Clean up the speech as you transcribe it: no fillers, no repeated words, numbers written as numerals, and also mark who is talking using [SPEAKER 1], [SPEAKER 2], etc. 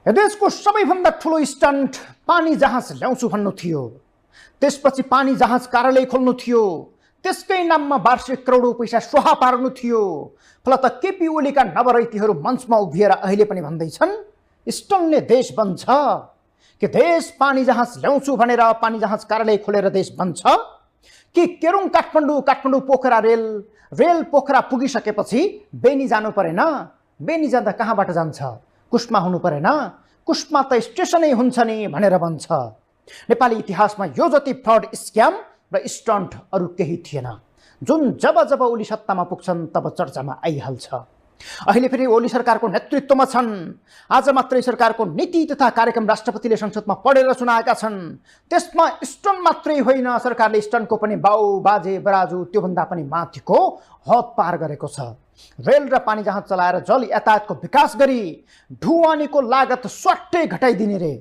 [SPEAKER 1] देशको सबैभन्दा ठुलो स्टन्ट पानी जहाज ल्याउँछु भन्नु थियो। त्यसपछि पानी जहाज कार्यालय खोल्नु थियो। त्यसकै नाममा वार्षिक करोडौं पैसा स्वाहा पार्नु थियो। फलत केपी ओलीका नवरैतीहरू मञ्चमा उभिएर अहिले पनि भन्दैछन् स्टनले देश बन्छ कि देश पानी जहाज ल्याउँछु भनेर पानी जहाज कार्यालय खोलेर देश बन्छ कि केरुङ काठमाडौँ पोखरा रेल पोखरा पुगिसकेपछि बेनी जानु परेन। बेनी जाँदा कहाँबाट जान्छ? कुस्मा हुनु परेन? कुस्मा त स्टेसनै हुन्छ नि भनेर भन्छ। नेपाली इतिहासमा यो जति फ्रड स्क्याम र स्टन्ट अरु केही थिएन जुन जब ओली सत्तामा पुग्छन् तब चर्चामा आइहाल्छ। अहिले फेरि ओली सरकारको नेतृत्वमा छन्। आज मात्रै सरकारको नीति तथा कार्यक्रम राष्ट्रपतिले संसदमा पढेर सुनाएका छन्। त्यसमा स्टन मात्रै होइन, सरकारले स्टनको पनि बाउ बाजे बराजु त्योभन्दा पनि माथिको हद पार गरेको छ। रेल र पानी जहाज चलाएर जल यातायातको विकास गरी ढुवानीको लागत स्वाट्टै घटाइदिने रे।